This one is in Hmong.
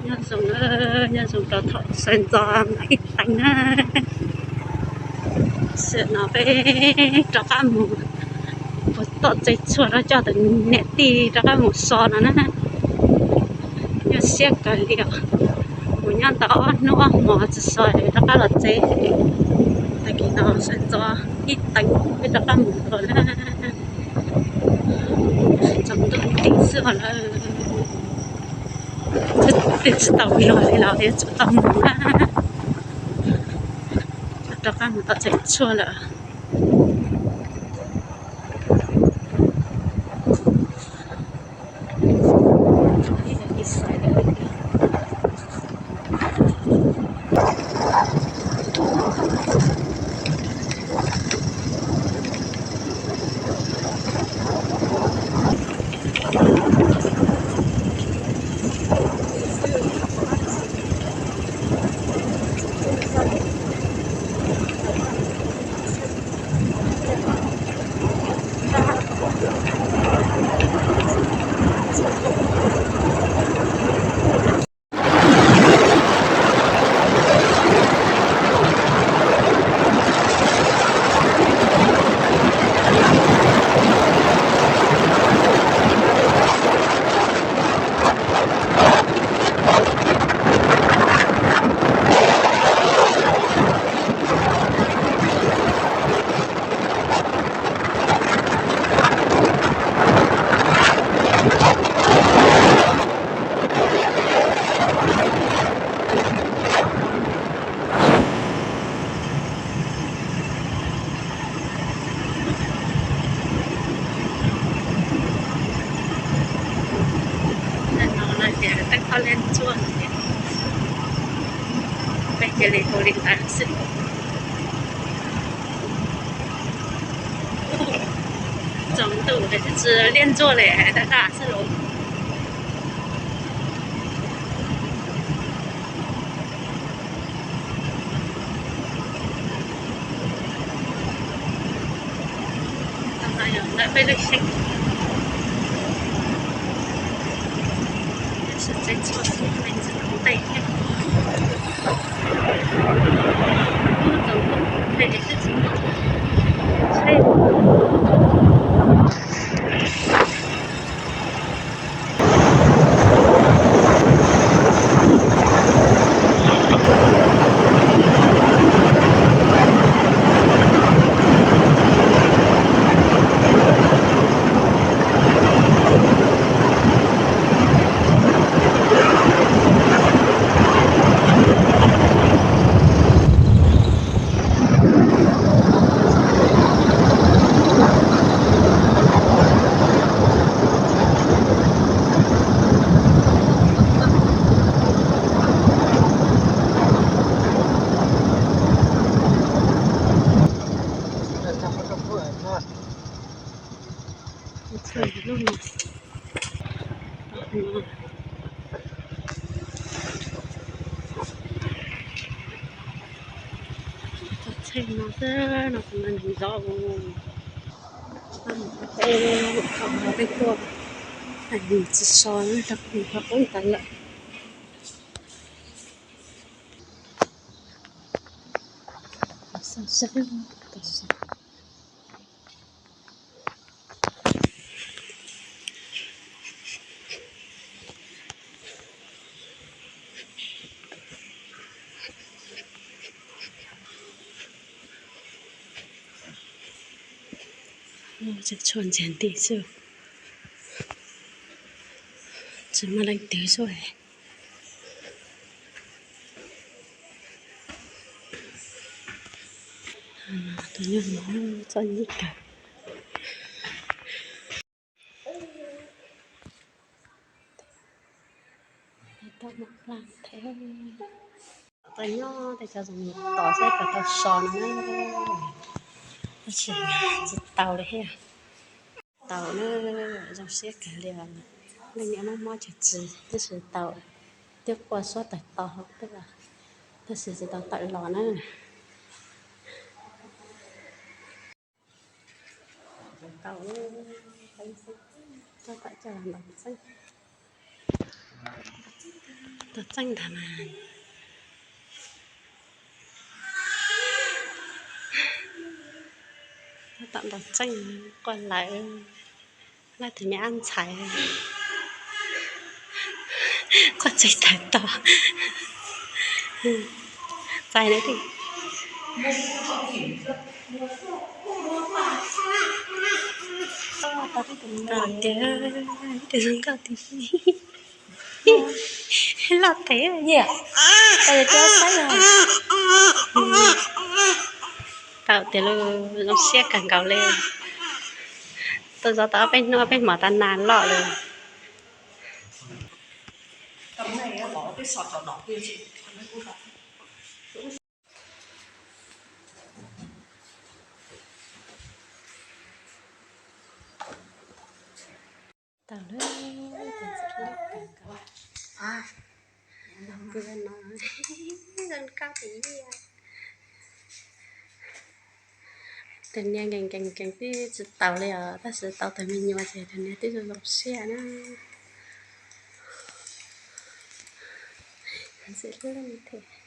Nyob zoo, nyob zoo rau thaum sawv ntxov ib teev na. Tam sim no peb rov qab mus puag tom tsev tshuaj rau coj tus niam tij rov qab mus so no na. Nyuaj siab kawg li os. Mus nyob tau ob hnub ob hmo tsis so rov qab los tsev. Tag kis no sawv ntxov ib teev peb rov qab mus dua na. Tsaus ntuj nti xwb os lawm. Twb tsis tau luag li los yuav tsum tau mus na. Rov qab mus tom tsev tshuaj lawm. Tej no lawv tias tej qhov liaj ntsuag, peb cia li hu li ntawd xwb. Tsaus ntuj lawm twb tsis liaj ntsuag li, hais tag tag xwb los. Ntawm peb lub xeev, tab sis tsev tshuaj xwb, leej txiv ntawm ntej thiab. Tsaus ntuj phem xwb tsis muaj tsheb. Txog tsheb no xwb no kuv nco nco. Peb mus thaum no peb tuaj, tsis so rau qhov qub ntawd lawm. Xav seb, tsev tshuaj ntxiag nti xwb, tsis muaj leej twg xwb. Tus nyuj no txom nyem kawg. Tau nyob tej cov zoo tos seb puas tau so no na. Tab sis tsis tau li thiab. Tau na, zoo siab kawg li os. Leej niam mob mob tsw tsw tab sis tau, twb quaj suab tawg to hauv tuaj, tab sis tsis tau tawm los na. Tau, tau coj los ntawm txeeb. Ntaus txeej ntag mas. Tab tom ntaus txeej quaj lawm. Laj tus me ab ntxhais quaj txeej tawm tod. Txais na. Tias tus zoo nkauj tim loj tes nyiam, tau tias lub zoo siab kawg nkaus li. Tuaj zov tau ob peb hnub ob peb hmos tas nas loj lawm. Tau lawm, tus ntxim hlub kawg nkaus. Pw no zoo nkauj tiag tiag. Tus niag nkees nkees nkees twb tsis taus li os, tab sis tau tus me nyuam ces tus niag twb zoo zoo siab na. Ntxim hlub li thiab.